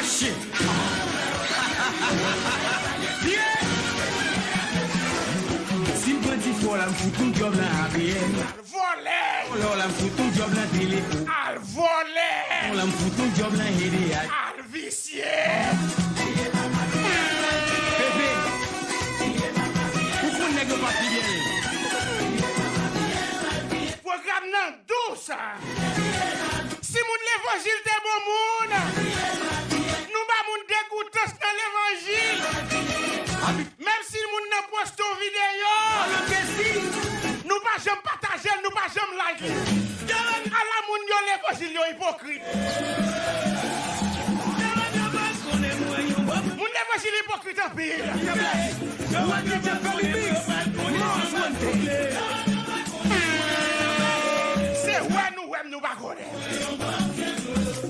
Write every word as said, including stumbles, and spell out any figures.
Shit. Yeah. Si m pran ti fò la, m fout tout djòb nan A P M. Vòlè! Lò la, m fout tout djòb nan Teleko. Al vòlè! Lò la, m fout tout djòb nan E D H. Al visye! Pepe! Ou konn nèg yo pa pi byen. Pwogram nan dous. Si moun levanjil te bon moun, nou ba moun degoutans nan levanjil. Menm si moun nan poste yon videyo, nou pa janm pataje l, nou pa janm like li. Ala moun yo levanjil yo ipokrit. Moun levanjil ipokrit anpil.